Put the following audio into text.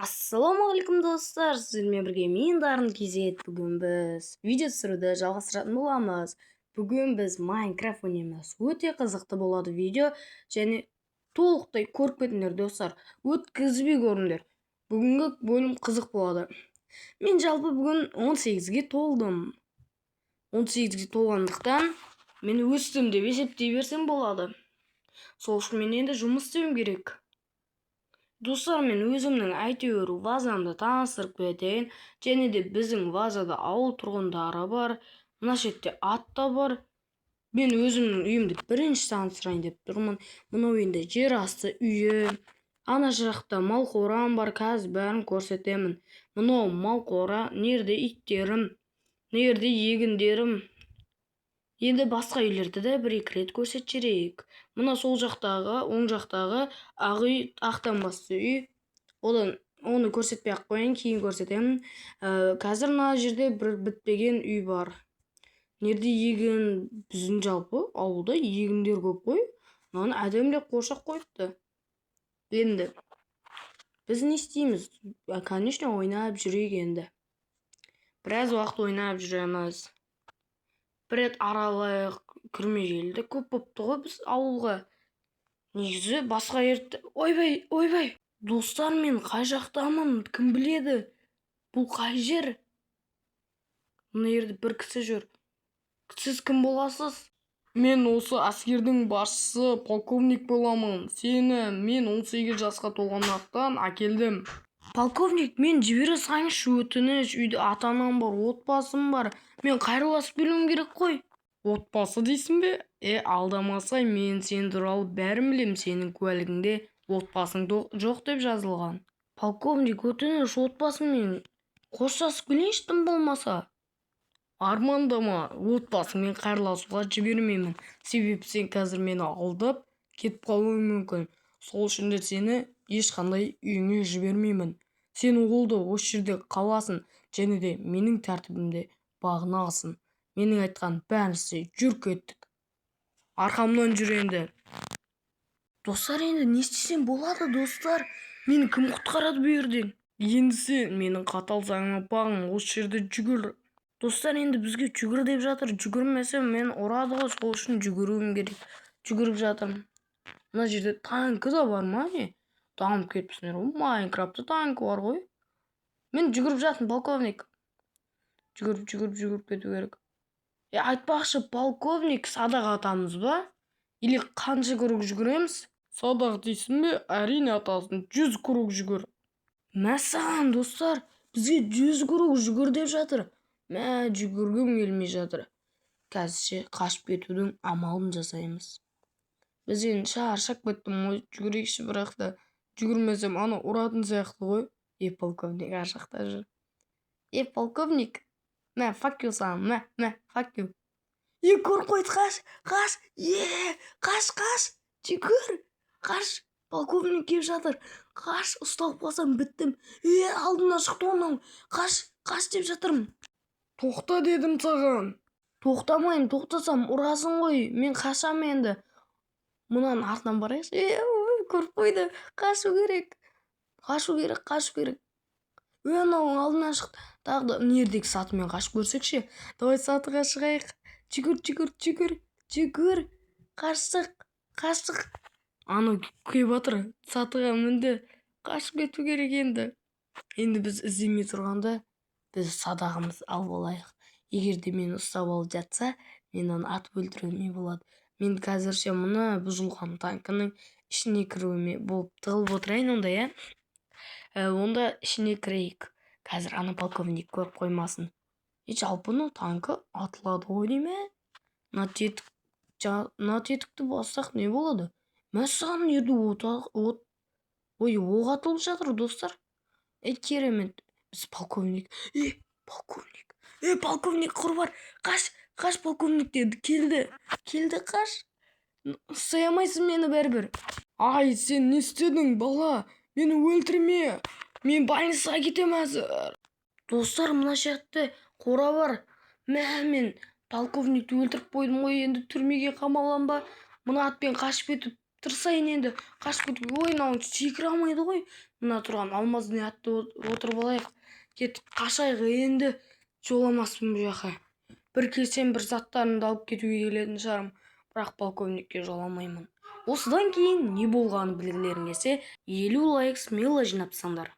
Ассалаумағалейкум, достар! Сіздермен бірге мен, Дарын KZ. Бүгін біз видео түсіруді жалғастыратын боламыз. Бүгін біз Майнкрафт ойнаймыз. Өте қызықты болады видео және толықтай көріп кетіңдер, достар, өткізбей көріңдер. Бүгінгі бөлім қызық болады. Мен жалпы бүгін 18-ге толдым. 18-ге толғандықтан, мен өстім деп есептей берсем болады. Сол үшін мен енді жұмыс істеуім керек. Достар, мен өзімнің әйтеуір базамды таныстырып кетейін. Және де біздің базада ауыл тұрғындары бар, мына шетте ат та бар. Мен өзімнің үйімді бірінші таныстырайын деп тұрмын. Мынау енді жер асты үйі. Ана жақта мал қорам бар, қазір бәрін көрсетемін. Мынау мал қора, мына жерде иттерім, мына жерде егіндерім. Енді басқа үйлерді де бір екі рет көрсетіп жіберейік. Мына сол жақтағы, оң жақтағы ақ үй, ақтан басты үй. Одан оны көрсетпей ақ қояйын, кейін көрсетемін. Қазір мына жерде бір бітпеген үй бар. Мына жерде егін. Біздің жалпы ауылда егіндер көп қой. Мынаны әдемілеп қоршап қойыпты. Енді біз не істейміз? Конечно, ойнап жүрейік. Енді біраз уақыт ойнап жүреміз. Бір рет аралайық. Кірмегелі де көп болыпты ғой біз ауылға. Негізі басқа жерді. Ойбай, ойбай, достар, мен қай жақтамын, кім біледі? Бұл қай жер? Мына жерде бір кісі жүр. Сіз кім боласыз? Мен осы әскердің басшысы, полковник боламын. Сені мен 18 жасқа толғаннан әкелдім. Полковник, мен жібере салыңызшы, өтініш. Үйде ата анам бар, отбасым бар, мен қайырласып келуім керек қой. Отбасы дейсің бе? Е, алдамасай, мен сен туралы бәрін білем. Сенің куәлігіңде отбасың жоқ деп жазылған. Полковник, өтініш, отбасыммен қоштасып келейінші тым болмаса. Армандама, отбасыңмен қайырласуға жібермеймін. Себебі сен қазір мені алдап кетіп қалуың мүмкін. Сол үшін де сені ешқандай үйіңе жібермеймін. Сен ол да осы жерде қаласың және де менің тәртібімде бағынасың. Менің айтқан бәрін істе. Жүр, кеттік, арқамнан жүр енді. Достар, енді не істесем болады? Достар, мені кім құтқарады бұл жерден? Енді сен менің қатал заңыма бағын, осы жерде жүгір. Достар, енді бізге жүгір деп жатыр. Жүгірмесем, мен ұрады ғой. Сол үшін жүгіруім керек. Жүгіріп жатырмын. Мына жерде танкі да бар ма, не? Дамып кетіпсіңдер ғой, Майнкрафтта танкі бар ғой. Мен жүгіріп жатырмын, полковник. Жүгіріп, жүгіріп, жүгіріп кету керек. Е, айтпақшы, полковник, садақ атамыз ба или қанша круг жүгіреміз? Садақ дейсің бе? Әрине атасың, 100 круг жүгір. Мәссаған, достар, бізге 100 круг жүгір деп жатыр. Мә, жүгіргім келмей жатыр. Қазірше қашып кетудің амалын жасаймыз. Біз енді шаршап кеттім ғой, жүгірейікші. Бірақ та жүгірмесем, ана ұратын сияқты ғой. Е, полковник ар жақта жүр. Е, полковник, мә, fuck you саған, мә, мә, fuck you. Е, көріп қойды, қаш, қаш! Е, қаш, қаш, жүгір, қаш! Полковник келіп жатыр, қаш! Ұсталып қалсам, біттім. Е, алдымнан шықты ғой мынау. Қаш, қаш деп жатырмын. Тоқта дедім саған. Тоқтамаймын, тоқтасам, ұрасың ғой. Мен қашамын енді. Мынаның артынан барайықшы. Е, ой, көріп қойды. Қашу керек, қашу керек, қашу керек. Е, мынау алдымнан шықты тағы да. Мына жердегі сатымен қашып көрсекші? Давай сатыға шығайық. Жүгір, жүгір, жүгір, жүгір! Қаштық, қаштық! Анау келіп жатыр, сатыға мінді. Қашып кету керек енді. Енді біз іздемей тұрғанда, біз садағымызды алып алайық. Егер де мені ұстап алып жатса, мен оны атып өлтіруіме болады. Мен қазірше мына бұзылған танкінің ішіне кіруіме болып тығылып отырайын онда, иә. Онда ішіне кірейік. Қазір ана полковник көріп қоймасын. Е, жалпы мынау танкі атылады ғой деймін. Мына тетік, мына тетікті бассақ, не болады? Мәссаған, мына жерде от, от, ой, оқ атылып жатыр, достар. Е, керемет! Біз полковник, е, полковник, е, полковник, құрбар, қаш, қаш! Полковник деді, келді, келді, қаш! Ұстай алмайсың мені бәрібір. Ай, сен не істедің, бала? Мені өлтірме, мен больницаға кетемін әзір. Достар, мына жерде қора бар. Мә, мен полковникті өлтіріп қойдым ғой. Енді түрмеге қамалам ба? Мына атпен қашып кетіп Тырысайын енді қашып кетуге. Ой, мынау секіре алмайды ғой. Мына тұрған алмазный атты отырып алайық. Кеттік, қашайық енді. Жоламаспын бұл жаққа. Бір келсем, бір заттарымды алып кетуге келетін шығармын, бірақ полковникке жоламаймын. Осыдан кейін не болғанын білгілерің келсе, 50 лайк смело жинап тастаңдар.